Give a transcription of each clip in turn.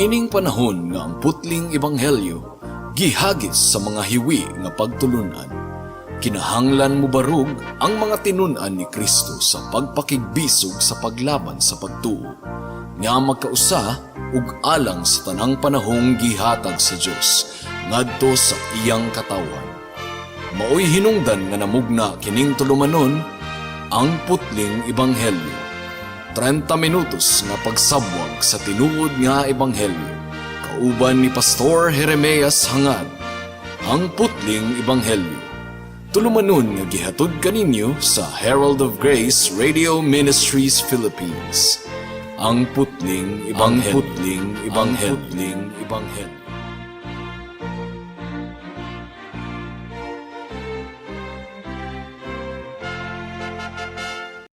Niining panahon nga ang putling ebanghelyo gihagis sa mga hiwi nga pagtulunan, kinahanglan mobarog ang mga tinun-an ni Kristo sa pagpakigbisog sa paglaban sa pagtuo nga magkausa ug alang sa tanang panahong gihatag sa Dios ngadto sa iyang katawhan. Maoy hinungdan nga namugna kining tulumanon, Ang Putling Ebanghelyo. 30 minutos nga pagsabwag sa tinuod nga ebanghelyo. Kauban ni Pastor Jeremias Hangad. Ang Putling Ebanghelyo. Tulumanon nga gihatod kaninyo sa Herald of Grace Radio Ministries Philippines. Ang Putling Ebanghelyo. Ang Putling Ebanghelyo. Ang Putling Ebanghelyo.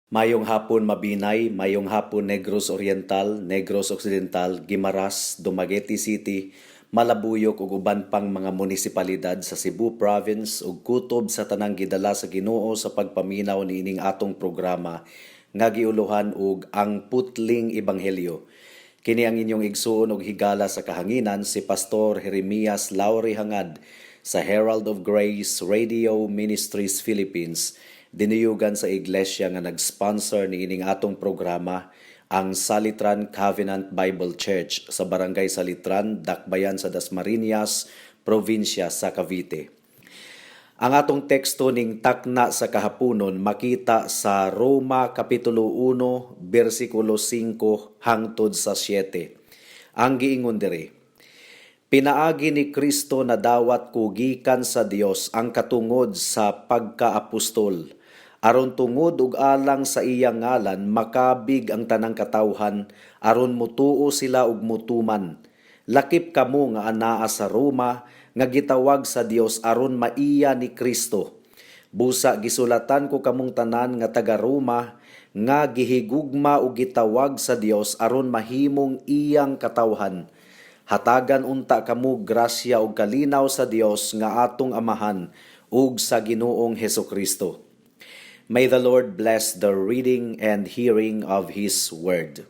Mayong hapon, Mabinay, mayong hapon, Negros Oriental, Negros Occidental, Guimaras, Dumaguete City, Malabuyok ug uban pang mga munisipalidad sa Cebu Province ug kutob sa tanang gidala sa Ginoo sa pagpaminaw niining atong programa nga giuluhan og Ang Putling Ebanghelyo. Kini ang inyong igsuon og higala sa kahanginan, si Pastor Jeremias Lauri Hangad sa Herald of Grace Radio Ministries Philippines, dinuyugan sa iglesia nga nag-sponsor niining atong programa, ang Salitran Covenant Bible Church sa Barangay Salitran, Dakbayan sa Dasmariñas, probinsya sa Cavite. Ang atong teksto ning takna sa kahaponon makita sa Roma Kapitulo 1, bersikulo 5 hangtod sa 7. Ang giingon diri: "Pinaagi ni Kristo nadawat ko gikan sa Dios ang katungod sa pagkaapostol, aron tungod ug alang sa iyang ngalan makabig ang tanang katawhan aron mutuo sila ug mutuman. Lakip kamo nga anaa sa Roma nga gitawag sa Dios aron maiya ni Kristo. Busa gisulatan ko kamong tanan nga taga Roma nga gihigugma ug gitawag sa Dios aron mahimong iyang katawhan. Hatagan unta kamo grasya ug kalinaw sa Dios nga atong Amahan ug sa Ginoong Hesukristo." May the Lord bless the reading and hearing of His Word.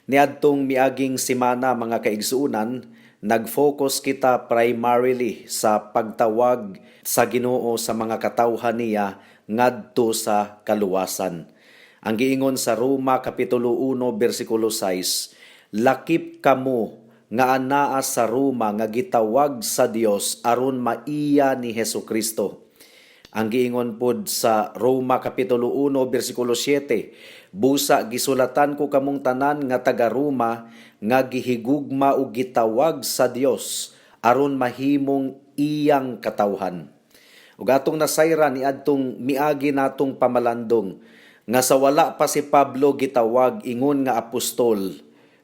Niadtong miaging simana, mga kaigsuunan, nag-focus kita primarily sa pagtawag sa Ginoo sa mga katawhan niya ngadto sa kaluwasan. Ang giingon sa Roma Kapitulo 1 bersikulo 6, "Lakip kamo nga anaa sa Roma nga gitawag sa Dios aron maiya ni Hesukristo." Ang giingon pod sa Roma Kapitulo 1 bersikulo 7, "Busa gisulatan ko kamong tanan nga taga Roma nga gihigugma ug gitawag sa Dios aron mahimong iyang katawhan." Ug atong nasayran niadtong miagi natong pamalandong nga sa wala pa si Pablo gitawag ingon nga apostol,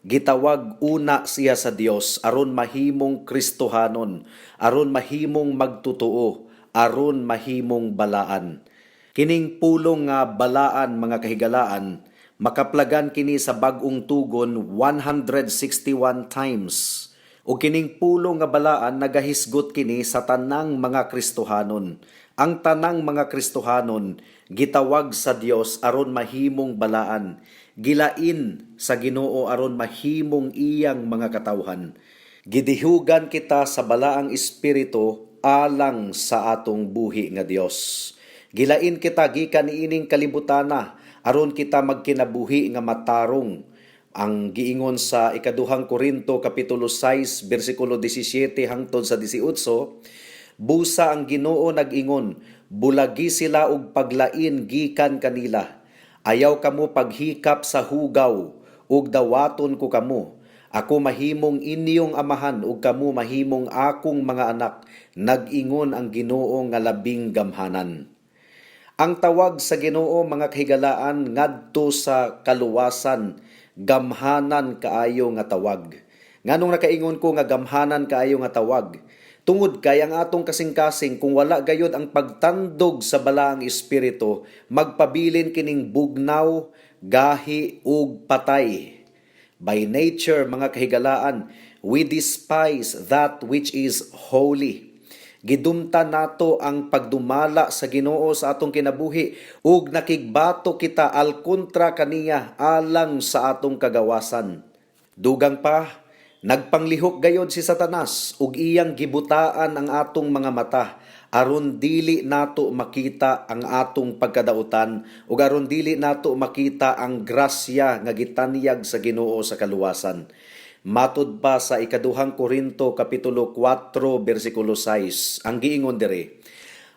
gitawag una siya sa Dios aron mahimong Kristohanon, aron mahimong magtutuo, aron mahimong balaan. Kining pulong nga balaan, mga kahigalaan, makaplagan kini sa Bag-ong Tugon 161 times. O kining pulong nga balaan, nagahisgot kini sa tanang mga Kristohanon. Ang tanang mga Kristohanon gitawag sa Dios aron mahimong balaan. Gilain sa Ginoo aron mahimong iyang mga katawhan. Gidihugan kita sa balaang espiritu alang sa atong buhi nga Dios. Gilain kita gikan niining kalibutana aron kita magkinabuhi nga matarong. Ang giingon sa Ikaduhang Korinto Kapitulo 6 bersikulo 17 hangtod sa 18, "Busa ang Ginoo nag-ingon, bulagi sila og paglain gikan kanila. Ayaw kamo paghikap sa hugaw ug dawaton ko kamo. Ako mahimong inyong amahan ug kamo mahimong akong mga anak, nag-ingon ang Ginoo nga labing gamhanan." Ang tawag sa Ginoo, mga kahigalaan, ngadto sa kaluwasan, gamhanan kaayo nga tawag. Nganong nakaingon ko nga gamhanan kaayo nga tawag? Tungod kay ang atong kasing-kasing, kung wala gayod ang pagtandog sa balaang espiritu, magpabilin kining bugnaw, gahi ug patay. By nature, mga kahigalaan, we despise that which is holy. Gidumtan nato ang pagdumala sa Ginoo sa atong kinabuhi ug nakigbato kita al kontra kaniya alang sa atong kagawasan. Dugang pa, Nagpanglihok gayod si Satanas ug iyang gibutaan ang atong mga mata aron dili nato makita ang atong pagkadautan ug aron dili nato makita ang grasya nga gitanyag sa Ginoo sa kaluwasan. Matud pa sa Ikaduhang Korinto kapitulo 4 bersikulo 6, ang giingon diri: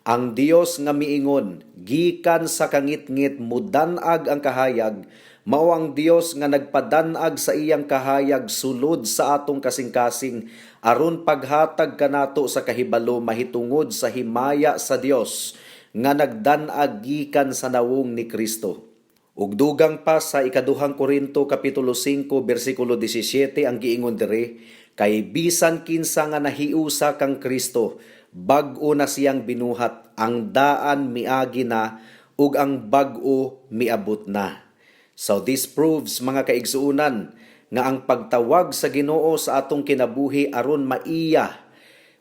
"Ang Dios nga miingon, 'Gikan sa kangitngit mudan-ag ang kahayag,' mao ang Dios nga nagpadan-ag sa iyang kahayag sulod sa atong kasing-kasing aron paghatag kanato sa kahibalo mahitungod sa himaya sa Dios nga nagdan-ag gikan sa nawong ni Kristo." Ug dugang pa sa Ikaduhang Korinto kapitulo 5 bersikulo 17, ang giingon diri, "Kay bisan kinsa nga nahiusa kang Kristo, bag-o na siyang binuhat, ang daan miagi na ug ang bag-o miabot na." So this proves, mga kaigsuonan, nga ang pagtawag sa Ginoo sa atong kinabuhi aron maiya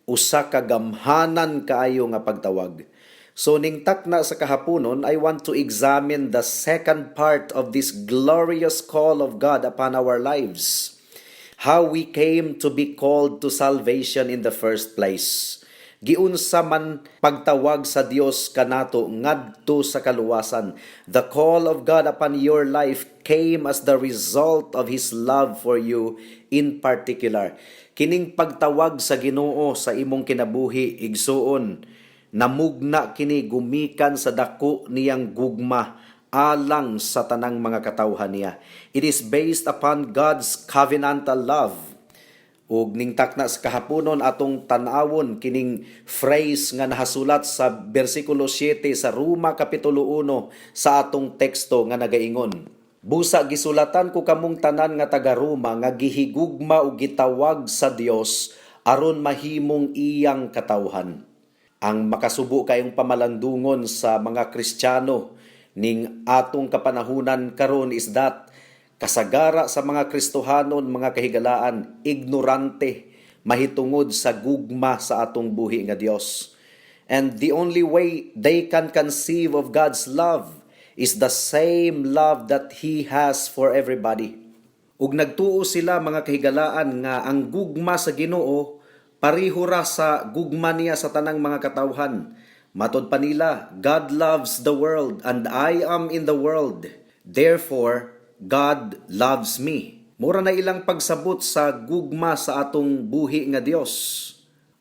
usa ka gamhanan kaayo nga pagtawag. So ning takna sa kahaponon, I want to examine the second part of this glorious call of God upon our lives. How we came to be called to salvation in the first place. Giunsa man pagtawag sa Dios kanato ngadto sa kaluwasan. The call of God upon your life came as the result of His love for you in particular. Kining pagtawag sa Ginoo sa imong kinabuhi, igsuon, namugna kini gumikan sa dako niyang gugma alang sa tanang mga katawhan niya. It is based upon God's covenantal love. Ug ning takna sa kahaponon, atong tan-awon kining phrase nga nahasulat sa bersikulo 7 sa Roma kapitulo 1 sa atong teksto nga nagaingon, "Busa gisulatan ko kamong tanan nga taga Roma nga gihigugma ug gitawag sa Dios aron mahimong iyang katawhan." Ang makasubo kayong pamalandungon sa mga Kristiyano ning atong kapanahunan karon is that kasagara sa mga Kristohanon, mga kahigalaan, ignorante mahitungod sa gugma sa atong buhi nga Dios. And the only way they can conceive of God's love is the same love that He has for everybody. Ug nagtuo sila, mga kahigalaan, nga ang gugma sa Ginoo pareho ra sa gugma niya sa tanang mga katawhan. Matod pa nila, "God loves the world and I am in the world. Therefore, God loves me." Mura na ilang pagsabot sa gugma sa atong buhi nga Dios.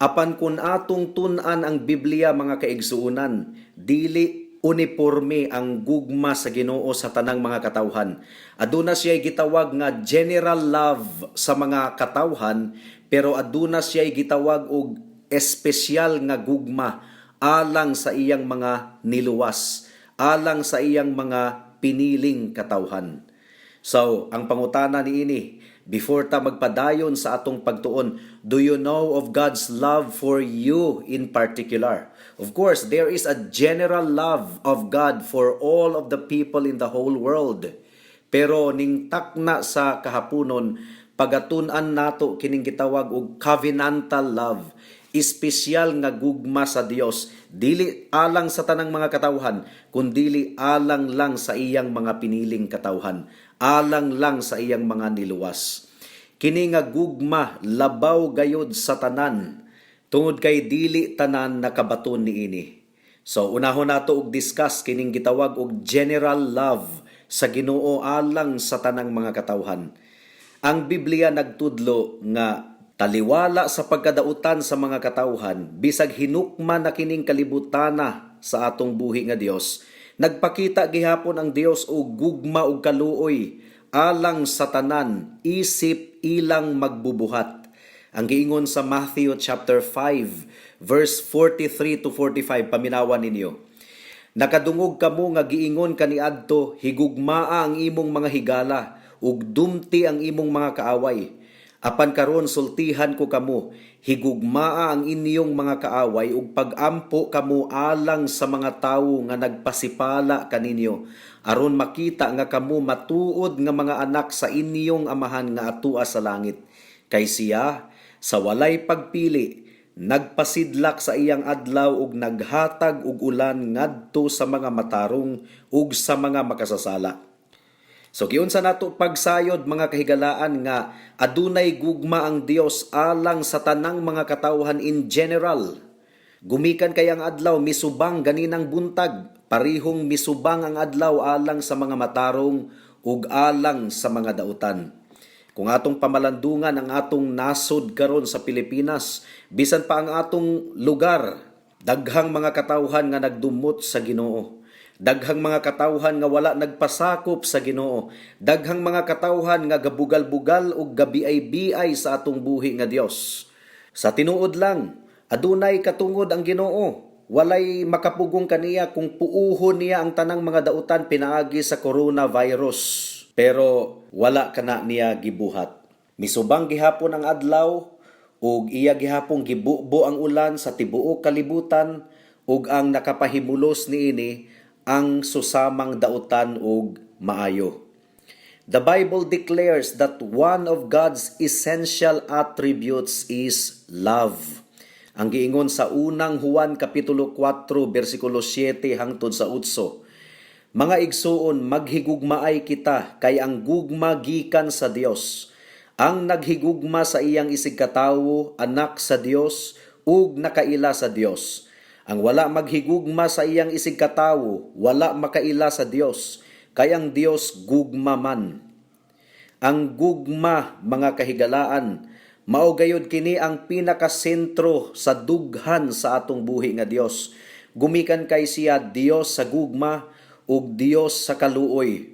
Apan kung atong tun-an ang Biblia, mga kaigsuonan, dili uniforme ang gugma sa Ginoo sa tanang mga katawhan. Aduna siya gitawag nga general love sa mga katawhan, pero aduna siya gitawag og espesyal nga gugma alang sa iyang mga niluwas, alang sa iyang mga piniling katawhan. So, ang pangutana niini, before ta magpadayon sa atong pagtuon, do you know of God's love for you in particular? Of course, there is a general love of God for all of the people in the whole world. Pero ning takna sa kahaponon, pagatun-an nato kining gitawag og covenantal love, espesyal nga gugma sa Dios, dili alang sa tanang mga katawhan, kundili alang lang sa iyang mga piniling katawhan, alang lang sa iyang mga niluwas. Kini nga gugma labaw gayod sa tanan tungod kay dili tanan nakabaton niini. So unahon nato og discuss kining gitawag og general love sa Ginoo alang sa tanang mga katawhan. Ang Biblia nagtudlo nga taliwala sa pagkadautan sa mga katawhan, bisag hinukman na kining kalibutana sa atong buhi nga Dios, nagpakita gihapon ang Dios og gugma ug kaluoy alang sa tanan isip ilang magbubuhat. Ang giingon sa Matthew chapter 5 verse 43 to 45, paminawan ninyo. "Nakadungog kamo nga giingon kaniadto, 'Higugmaa ang imong mga higala ug dumti ang imong mga kaaway.' Apan karon sultihan ko kamo, higugmaa ang inyong mga kaaway ug pagampo kamo alang sa mga tawo nga nagpasipala kaninyo, aron makita nga kamo matuod nga mga anak sa inyong Amahan nga atua sa langit. Kay siya sa walay pagpili nagpasidlak sa iyang adlaw ug naghatag og ulan ngadto sa mga matarong ug sa mga makasasala." So giunsa nato pagsayod, mga kahigalaan, nga adunay gugma ang Dios alang sa tanang mga katawhan in general. Gumikan kay ang adlaw misubang ganinang buntag, parihong misubang ang adlaw alang sa mga matarong ug alang sa mga dautan. Kung atong pamalandungan ang atong nasod karon sa Pilipinas, bisan pa ang atong lugar, daghang mga katawhan nga nagdumot sa Ginoo. Daghang mga katawhan nga wala nagpasakop sa Ginoo. Daghang mga katawhan nga gabugal-bugal ug gabiay-biay sa atong buhi nga Dios. Sa tinuod lang, adunay katungod ang Ginoo. Walay makapugong kaniya kung puuhon niya ang tanang mga dautan pinaagi sa coronavirus. Pero wala kana niya gibuhat. Misubang gihapon ang adlaw ug iya gihapong gibubo ang ulan sa tibuok kalibutan, ug ang nakapahimulos niini ang susamang dautan ug maayo. The Bible declares that one of God's essential attributes is love. Ang giingon sa Unang Juan kapitulo 4 bersikulo 7 hangtod sa 8. "Mga igsuon, maghigugmaay kita kay ang gugma gikan sa Dios. Ang naghigugma sa iyang isigkatawo, anak sa Dios ug nakaila sa Dios. Ang wala maghigugma sa iyang isigkatawo, wala makaila sa Dios, kay ang Dios gugma man." Ang gugma, mga kahigalaan, mao gayud kini ang pinakasentro sa dughan sa atong buhi nga Dios. Gumikan kay siya Dios sa gugma ug Dios sa kaluoy.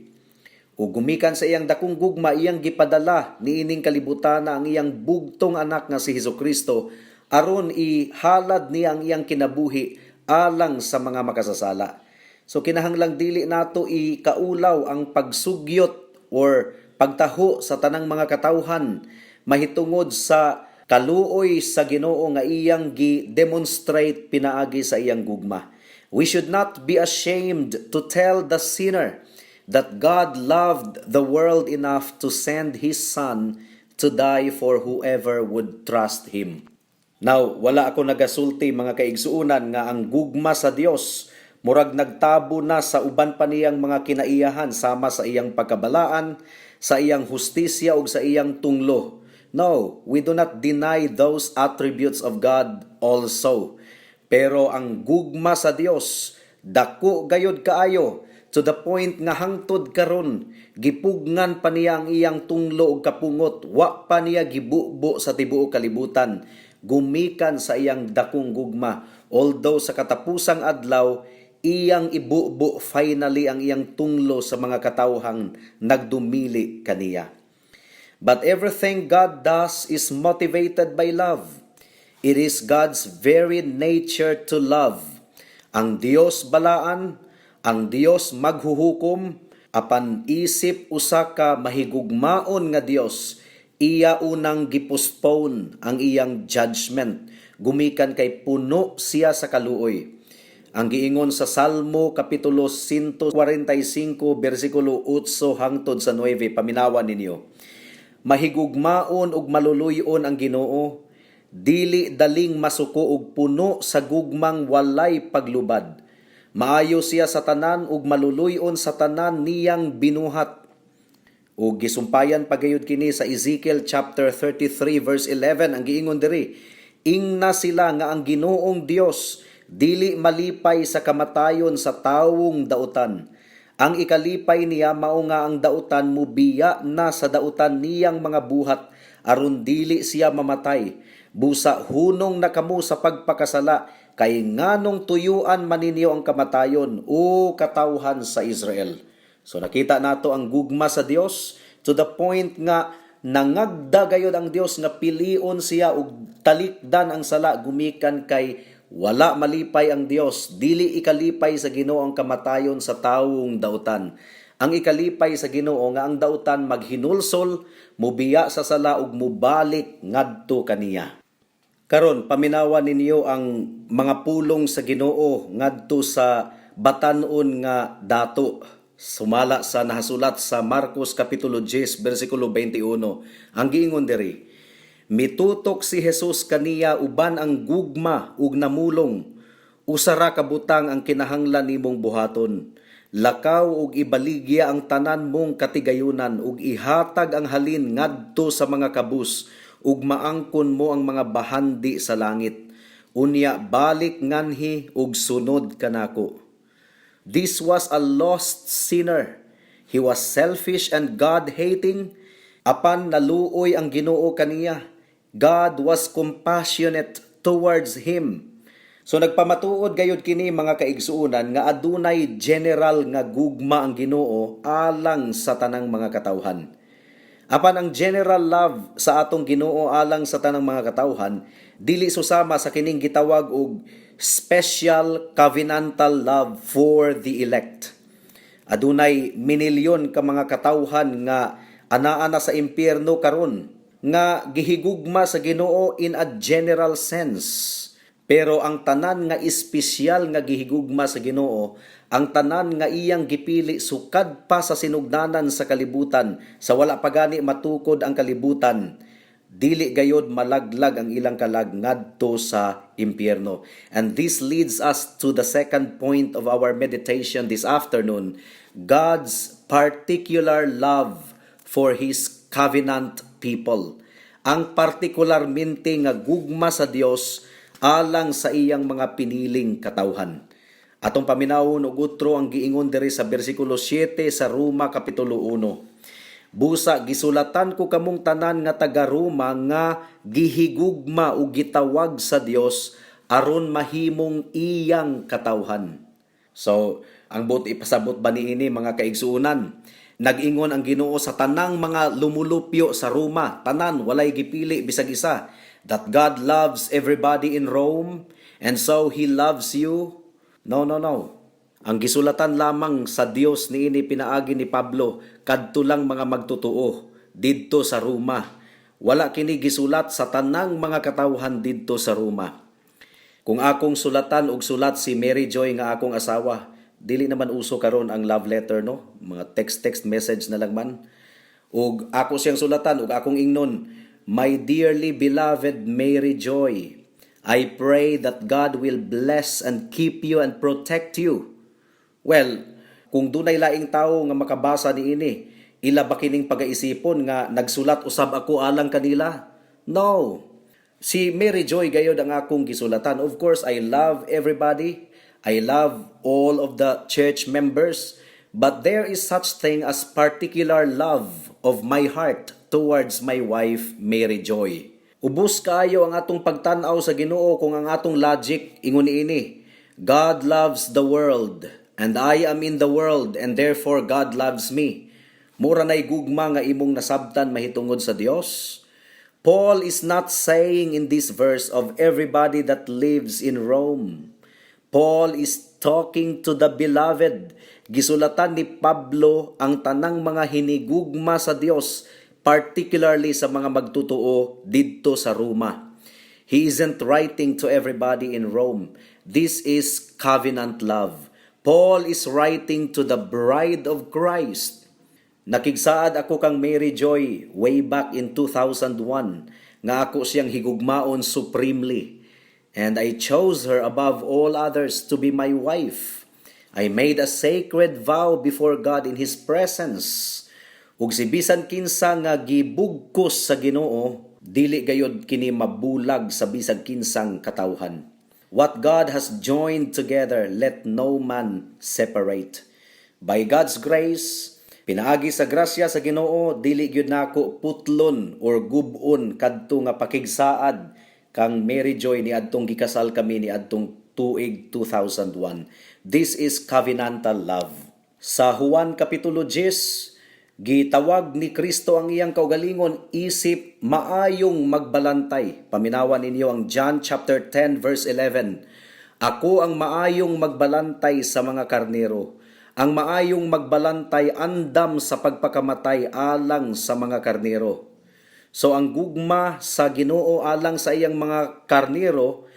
Ug gumikan sa iyang dakong gugma, iyang gipadala niining kalibutan ang iyang bugtong anak nga si Hesukristo aron ihalad niya ang iyang kinabuhi alang sa mga makasasala. So kinahanglang dili nato ikaulaw ang pagsugyot or pagtaho sa tanang mga katawhan mahitungod sa kaluoy sa Ginoo nga iyang gi-demonstrate pinaagi sa iyang gugma. We should not be ashamed to tell the sinner that God loved the world enough to send His Son to die for whoever would trust Him. Now, wala ako nagasulti, mga kaigsuunan, nga ang gugma sa Dios murag nagtabo na sa uban pa niyang mga kinaiyahan sama sa iyang pagkabalaan, sa iyang hustisya ug sa iyang tunglo. No, we do not deny those attributes of God also. Pero ang gugma sa Dios dako gayud kaayo to the point nga hangtod karon gipugnan pa niya ang iyang tunglo ug kapungot, wa pa niya gibubo sa tibuok kalibutan gumikan sa iyang dakong gugma, although sa katapusang adlaw iyang ibubo finally ang iyang tunglo sa mga katawhang nagdumili kaniya. But everything God does is motivated by love. It is God's very nature to love. Ang Dios balaan, ang Dios maghuhukom, apan isip usa ka mahigugmaon nga Dios, iya unang gipostpone ang iyang judgment gumikan kay puno siya sa kaluoy. Ang giingon sa Salmo kapitulo 145 bersikulo 8 hangtod sa 9, paminawan ninyo. "Mahigugmaon ug maluluy-on ang Ginoo, dili daling masuko ug puno sa gugmang walay paglubad. Maayo siya sa tanan ug maluluy-on sa tanan niyang binuhat." Ug gisumpayan pagayod kini sa Ezekiel chapter 33 verse 11. Ang giingon diri, "Ingna sila nga ang Ginoong Dios dili malipay sa kamatayon sa tawong dautan. Ang ikalipay niya mao nga ang dautan mubiya na sa dautan niyang mga buhat aron dili siya mamatay. Busa hunong na kamo sa pagpakasala, kay nganong tuyuan man ninyo ang kamatayon, o katawhan sa Israel?" So nakita nato ang gugma sa Dios to the point nga nangagda gayod ang Dios nga pilion siya ug talikdan ang sala gumikan kay wala malipay ang Dios, dili ikalipay sa Ginoo ang kamatayon sa tawong dautan. Ang ikalipay sa Ginoo nga ang dautan maghinulsol, mubiya sa sala ug mubalik ngadto kaniya. Karon, paminawa ninyo ang mga pulong sa Ginoo ngadto sa batan-on nga dato. Sumala sa nahasulat sa Marcos kapitulo 10 bersikulo 21. Ang giingon diri, "Mitutok si Jesus kaniya uban ang gugma ug namulong, 'Usa ra ka butang ang kinahanglan nimong buhaton. Lakaw ug ibaligya ang tanan mong katigayunan ug ihatag ang halin ngadto sa mga kabus ug maangkon mo ang mga bahandi sa langit. Unya balik nganhi ug sunod kanako." This was a lost sinner. He was selfish and God-hating. Apan naluoy ang Ginoo kaniya. God was compassionate towards him. So nagpamatuod gayud kini, mga kaigsuonan, nga adunay general nga gugma ang Ginoo alang sa tanang mga katawhan. Apan ang general love sa atong Ginoo alang sa tanang mga katawhan dili susama sa kining gitawag og special covenantal love for the elect. Adunay minilyon ka mga katawhan nga anaa na sa impyerno karon nga gihigugma sa Ginoo in a general sense. Pero ang tanan nga espesyal nga gihigugma sa Ginoo, ang tanan nga iyang gipili sukad pa sa sinugdanan sa kalibutan, sa wala pa gani matukod ang kalibutan, dili gayod malaglag ang ilang kalag ngadto sa impyerno. And this leads us to the second point of our meditation this afternoon, God's particular love for His covenant people. Ang partikularmente nga gugma sa Dios alang sa iyang mga piniling katawhan. Atong paminawon og utro ang giingon diri sa bersikulo 7 sa Roma kapitulo 1. "Busa gisulatan ko kamong tanan nga taga Roma nga gihigugma ug gitawag sa Dios aron mahimong iyang katawhan." So, ang buot ipasabot ba niini, mga kaigsuonan? Nag-ingon ang Ginoo sa tanang mga lumulupyo sa Roma, tanan, walay gipili bisag isa, that God loves everybody in Rome and so He loves you? No, no, no. Ang gisulatan lamang sa Dios niini pinaagi ni Pablo kadto lang mga magtotoo didto sa Roma. Wala kini gisulat sa tanang mga katawhan didto sa Roma. Kung akong sulatan og sulat si Mary Joy nga akong asawa, dili naman uso karon ang love letter, no, mga text text message na lang man. Ug ako siyang sulatan ug akong ingnon, "My dearly beloved Mary Joy, I pray that God will bless and keep you and protect you." Well, kung dunay laing tawo nga makabasa niini, ila ba kining pagaisipon nga nagsulat usab ako alang kanila? No. Si Mary Joy gayod ang akong gisulatan. Of course, I love everybody. I love all of the church members. But there is such thing as particular love of my heart towards my wife, Mary Joy. Ubos kaayo ang atong pagtan-aw sa Ginoo kung ang atong logic ingon niini: God loves the world and I am in the world and therefore God loves me. Mura nay gugma nga imong nasabtan mahitungod sa Dios. Paul is not saying in this verse of everybody that lives in Rome. Paul is talking to the beloved. Gisulatan ni Pablo ang tanang mga hinigugma sa Dios, particularly sa mga magtotoo didto sa Roma. He isn't writing to everybody in Rome. This is covenant love. Paul is writing to the bride of Christ. Nakigsaad ako kang Mary Joy way back in 2001 nga ako siyang higugmaon supremely. And I chose her above all others to be my wife. I made a sacred vow before God in His presence. Ug si bisan kinsa nga gibugkos sa Ginoo, dili gayod kini mabulag sa bisag kinsang katawhan. What God has joined together, let no man separate. By God's grace, pinaagi sa grasya sa Ginoo, dili gyud nako putlon or gub-on kadto nga pakigsaad kang Mary Joy ni adtong gikasal kami ni adtong tuig 2001. This is covenantal love. Sa Juan Kapitulo 10, gitawag ni Kristo ang iyang kaugalingon isip maayong magbalantay. Paminawan ninyo ang John chapter 10 verse 11. "Ako ang maayong magbalantay sa mga karnero. Ang maayong magbalantay andam sa pagpakamatay alang sa mga karnero." So ang gugma sa Ginoo alang sa iyang mga karnero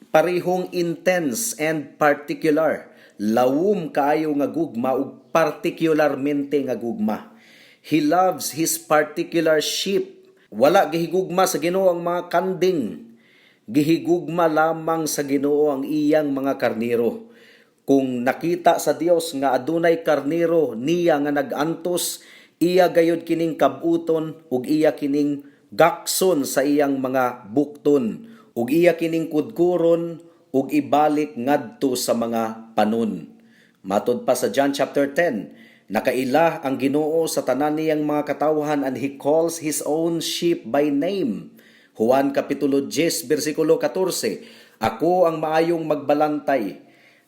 parehong intense and particular. Lawom kaayo nga gugma ug partikularmente nga gugma. He loves his particular sheep. Wala gihigugma sa Ginoo ang mga kanding. Gihigugma lamang sa Ginoo ang iyang mga karnero. Kung nakita sa Dios nga adunay karnero niya nga nag-antos, iya gayud kining kabuton ug iya kining gakson sa iyang mga bukton ug iya kining kudkuron ug ibalik ngadto sa mga panon. Matod pa sa John chapter 10, nakaila ang Ginoo sa tanan niyang mga katawhan and he calls his own sheep by name. Juan kapitulo 10 bersikulo 14, "Ako ang maayong magbalantay.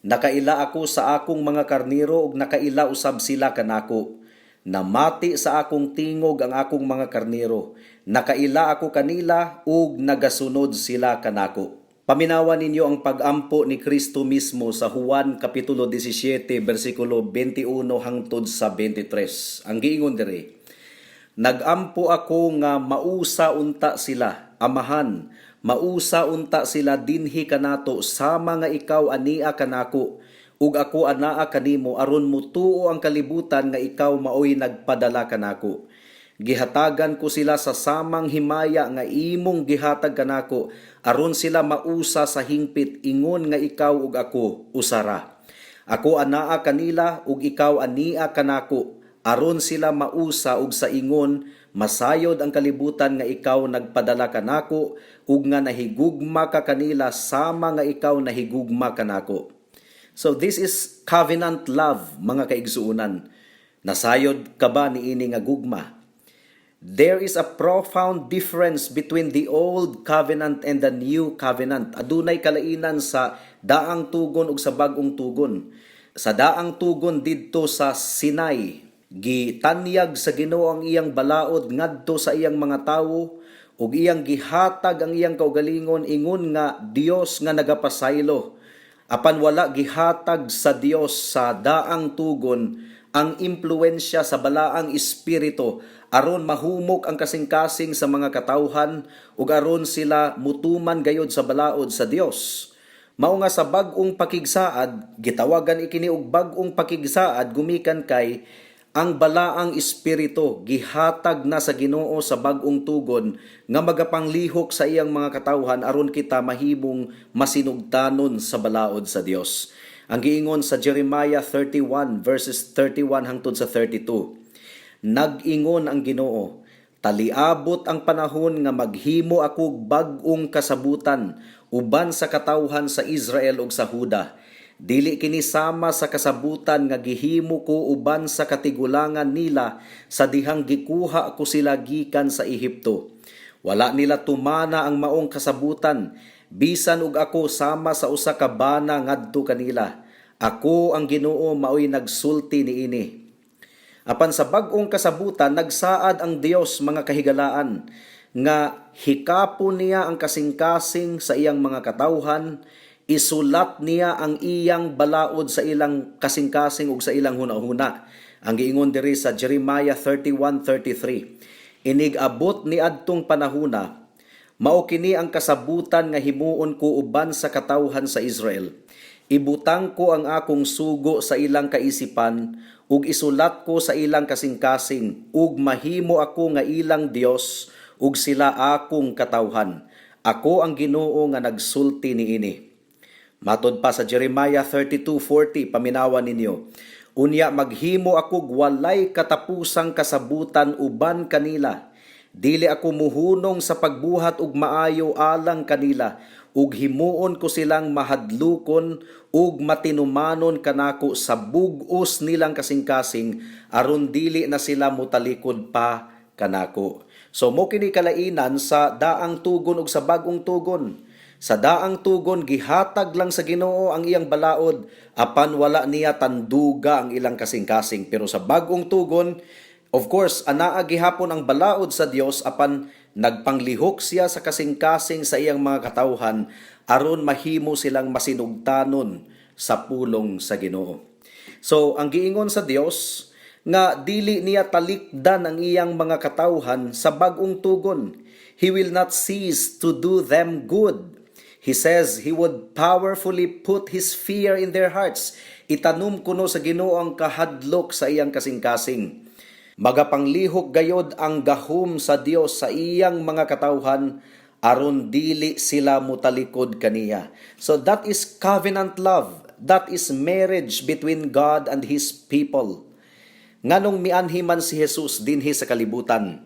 Nakaila ako sa akong mga karnero ug nakaila usab sila kanako. Namati sa akong tingog ang akong mga karnero. Nakaila ako kanila ug nagasunod sila kanako." Paminawa ninyo ang pag-ampo ni Kristo mismo sa Juan kapitulo 17 bersikulo 21 hangtod sa 23. Ang giingon diri, "Nagampo ako nga mausa unta sila, Amahan, mausa unta sila dinhi kanato sama nga ikaw ania kanako ug ako anaa kanimo, aron mutuo ang kalibutan nga ikaw maoy nagpadala kanako. Gihatagan ko sila sa samang himaya nga imong gihatag kanako, aron sila mausa sa hingpit ingon nga ikaw ug ako usara. Ako anaa kanila ug ikaw ania kanako, aron sila mausa ug sa ingon masayod ang kalibutan nga ikaw nagpadala kanako ug nga nahigugma ka kanila sama nga ikaw nahigugma kanako." So this is covenant love, mga kaigsuonan. Nasayod ka ba niini nga gugma? There is a profound difference between the old covenant and the new covenant. Adunay kalainan sa daang tugon ug sa bag-ong tugon. Sa daang tugon didto sa Sinai, gitanyag sa Ginoo ang iyang balaod ngadto sa iyang mga tawo ug iyang gihatag ang iyang kaugalingon ingon nga Dios nga nagapasaylo. Apan wala gihatag sa Dios sa daang tugon ang impluensya sa balaang espiritu aron mahumok ang kasing-kasing sa mga katawhan ug aron sila mutuman gayod sa balaod sa Dios. Mao nga sa bag-ong pakigsaad, gitawagan ikini og bag-ong pakigsaad gumikan kay ang balaang espiritu gihatag na sa Ginoo sa bag-ong tugon nga magapanglihok sa iyang mga katawhan aron kita mahimong masinugtanon sa balaod sa Dios. Ang giingon sa Jeremiah 31 verses 31 hangtod sa 32. "Nag-ingon ang Ginoo, taliabot ang panahon nga maghimo ako bag-ong kasabutan uban sa katawhan sa Israel ug sa Huda. Dili kini sama sa kasabutan nga gihimo ko uban sa katigulangan nila sa dihang gikuha ko sila gikan sa Ehipto. Wala nila tumana ang maong kasabutan, bisan og ako sama sa usa ka bana ngadto kanila. Ako ang Ginoo maoy nagsulti niini." Apan sa bag-ong kasabutan, nagsaad ang Dios, mga kahigalaan, nga hikapon niya ang kasing-kasing sa iyang mga katawhan, isulat niya ang iyang balaod sa ilang kasing-kasing ug sa ilang hunahuna. Ang giingon diri sa Jeremiah 31:33, "Inig abot ni adtong panahuna, mao kini ang kasabutan nga himuon ko uban sa katawhan sa Israel. Ibutang ko ang akong sugo sa ilang kaisipan ug isulat ko sa ilang kasing-kasing, ug mahimo ako nga ilang Dios ug sila akong katawhan. Ako ang Ginoo nga nagsulti niini." Matod pa sa Jeremiah 32:40, paminawan ninyo. "Unya maghimo ako walay katapusang kasabutan uban kanila. Dili ako muhunong sa pagbuhat og maayo alang kanila, ug himuon ko silang mahadlukon ug matinumanon kanako sa bug-os nilang kasing-kasing, aron dili na sila mutalikod pa kanako." So mao kini kalainan sa daang tugon ug sa bag-ong tugon. Sa daang tugon, gihatag lang sa Ginoo ang iyang balaod, apan wala niya tanduga ang ilang kasing-kasing. Pero sa bag-ong tugon, of course, anaa gihapon ang balaod sa Dios, apan nagpanglihok siya sa kasing-kasing sa iyang mga katawhan aron mahimo silang masinugtanon sa pulong sa Ginoo. So ang giingon sa Dios nga dili niya talikdan ang iyang mga katawhan sa bag-ong tugon. He will not cease to do them good. He says he would powerfully put his fear in their hearts. Itanom kuno sa Ginoo ang kahadlok sa iyang kasing-kasing. Magapanglihok gayod ang gahom sa Dios sa iyang mga katawhan aron dili sila mutalikod kaniya. So that is covenant love. That is marriage between God and His people. Nganong mianhi man si Jesus dinhi sa kalibutan?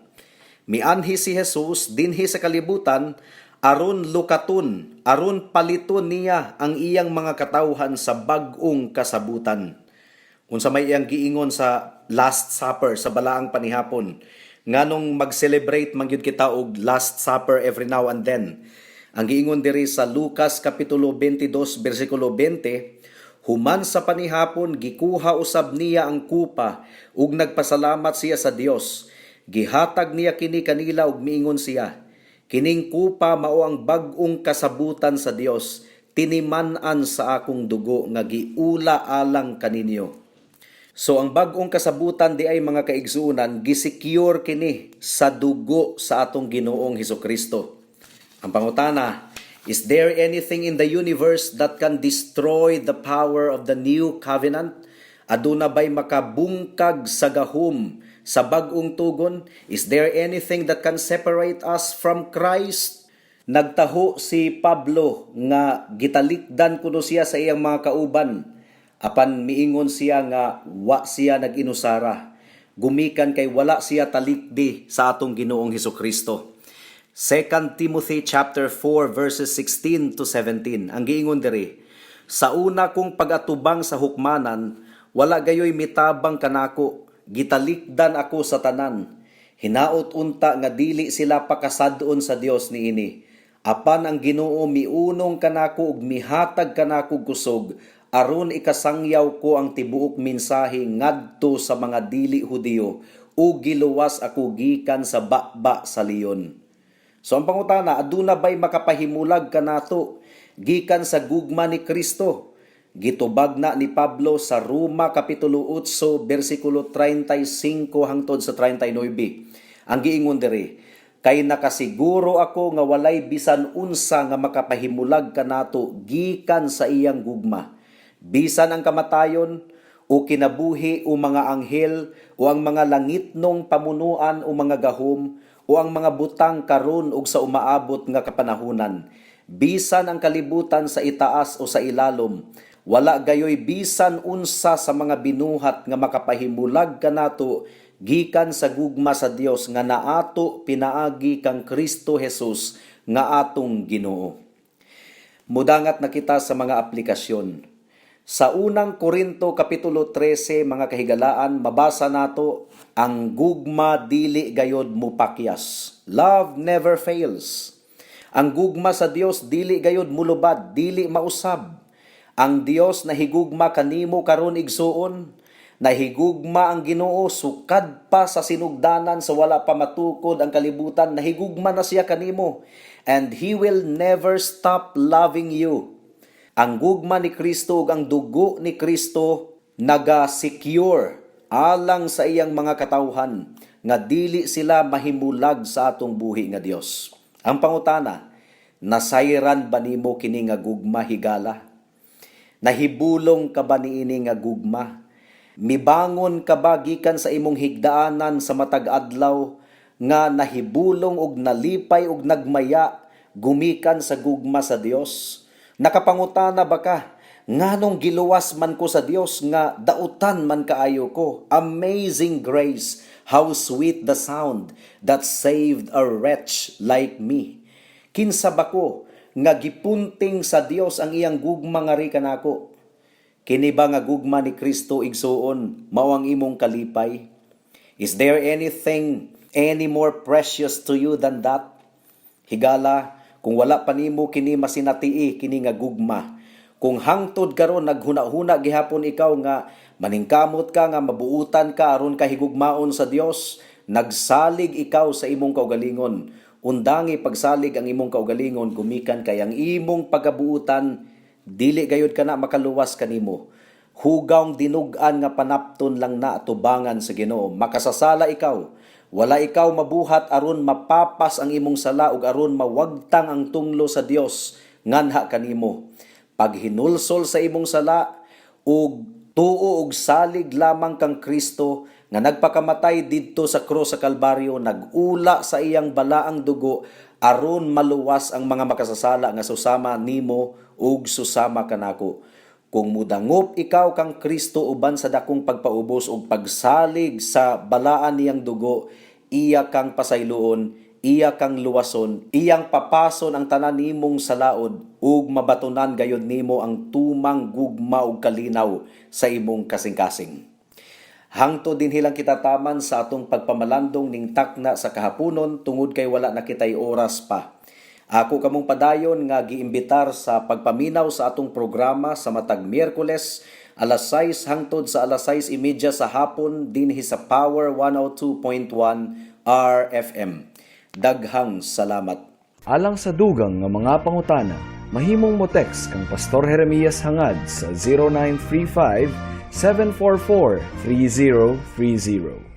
Mianhi si Jesus dinhi sa kalibutan aron lukaton, aron paliton niya ang iyang mga katawhan sa bag-ong kasabutan. Unsa may iyang giingon sa Last Supper, sa balaang panihapon? Nganong mag-celebrate man gyud kita og Last Supper every now and then? Ang giingon diri sa Lucas kapitulo 22 bersikulo 20, human sa panihapon, gikuha usab niya ang kupa ug nagpasalamat siya sa Dios. Gihatag niya kini kanila ug miingon siya, "Kining kupa mao ang bag-ong kasabutan sa Dios, tiniman-an sa akong dugo nga giula alang kaninyo." So ang bag-ong kasabutan di ay, mga kaigsuonan, gisecure kini sa dugo sa atong Ginoong Hesukristo. Ang pangutana, is there anything in the universe that can destroy the power of the new covenant? Aduna ba'y makabungkag sa gahom sa bag-ong tugon? Is there anything that can separate us from Christ? Nagtaho si Pablo nga gitalikdan kuno siya sa iyang mga kauban. Apan miingon siya nga wa siya nag-inusara. Gumikan kay wala siya talikdi sa atong Ginoong Hesukristo. 2 Timothy chapter 4 verses 16 to 17. Ang giingon diri, "Sa una kong pag-atubang sa hukmanan, wala gayoy mitabang kanako, gitalikdan ako sa tanan. Hinaot unta nga dili sila pakasad-on sa Dios niini. Apan ang Ginoo miunong kanako ug mihatag kanako kusog aron ikasangyaw ko ang tibuok mensahe ngadto sa mga dili Hudiyo ug giluwas ako gikan sa baba sa leon." So ang pangutana, aduna ba'y makapahimulag kanato gikan sa gugma ni Kristo? Gitubag na ni Pablo sa Roma kapitulo 8 bersikulo 35 hangtod sa 39. Ang giingon diri, "Kay nakasiguro ako nga walay bisan unsa nga makapahimulag kanato gikan sa iyang gugma. Bisan ang kamatayon o kinabuhi o mga anghel o ang mga langitnong pamunuan o mga gahom o ang mga butang karon ug sa umaabot nga kapanahunan, bisan ang kalibutan sa itaas o sa ilalom, wala gayoy bisan unsa sa mga binuhat nga makapahimulag kanato gikan sa gugma sa Dios nga naato pinaagi kang Kristo Jesus nga atong Ginoo." Mudangat na kita sa mga aplikasyon. Sa Unang Korinto kapitulo 13, mga kahigalaan, mabasa nato ang gugma dili gayod mupakyas. Love never fails. Ang gugma sa Dios dili gayod mulubad, dili mausab. Ang Dios nahigugma kanimo karon, igsuon. Nahigugma ang Ginoo sukad pa sa sinugdanan, sa wala pa matukod ang kalibutan, nahigugma na siya kanimo, and He will never stop loving you. Ang gugma ni Kristo ug ang dugo ni Kristo naga-secure alang sa iyang mga katawhan nga dili sila mahimulag sa atong buhi nga Dios. Ang pangutana, nasayran ba nimo kini nga gugma, higala? Nahibulong ka ba niini nga gugma? Mibangon ka ba gikan sa imong higdaanan sa matag adlaw nga nahibulong og nalipay og nagmaya gumikan sa gugma sa Dios? Nakapangutana ba ka, "Nganong giluwas man ko sa Dios nga dautan man kaayo ko?" Amazing grace, how sweet the sound that saved a wretch like me. Kinsa ba ko nga gipunting sa Dios ang iyang gugma ngari kanako? Kini ba nga gugma ni Kristo, igsuon, mao ang imong kalipay? Is there anything any more precious to you than that? Higala, kung wala pa nimo kini masinatii kini nga gugma, kung hangtod karon naghuna-huna gihapon ikaw nga maningkamot ka nga mabuutan ka aron ka higugmaon sa Dios, nagsalig ikaw sa imong kaugalingon. Undangi pagsalig ang imong kaugalingon gumikan kay ang imong pagabuutan dili gayud kana makaluwas kanimo. Hugawng dinug-an nga panapton lang na atubangan sa Ginoo. Makasasala ikaw. Wala ikaw mabuhat aron mapapas ang imong sala ug aron mawagtang ang tunglo sa Dios nganha kanimo. Paghinulsol sa imong sala ug tuo og salig lamang kang Kristo nga nagpakamatay didto sa krus sa Kalbaryo, nag-ula sa iyang balaang dugo aron maluwas ang mga makasasala nga susama nimo ug susama kanako. Kung mudangop ikaw kang Kristo uban sa dakong pagpaubos ug pagsalig sa balaan niyang dugo, iya kang pasayloon, iya kang luwason, iyang papason ang tanan nimong salaod ug mabatunan gayud nimo ang tumang gugma ug kalinaw sa imong kasing-kasing. Hangtod dinhi lang kita taman sa atong pagpamalandong ning takna sa kahaponon tungod kay wala na kitay oras pa. Ako kamong padayon nga giimbitar sa pagpaminaw sa atong programa sa matag Miyerkules, alas 6 hangtod sa alas 6:30 sa hapon dinhi sa Power 102.1 RFM. Daghang salamat. Alang sa dugang nga mga pangutana, mahimong mo text kang Pastor Jeremias Hangad sa 0935 744 3030.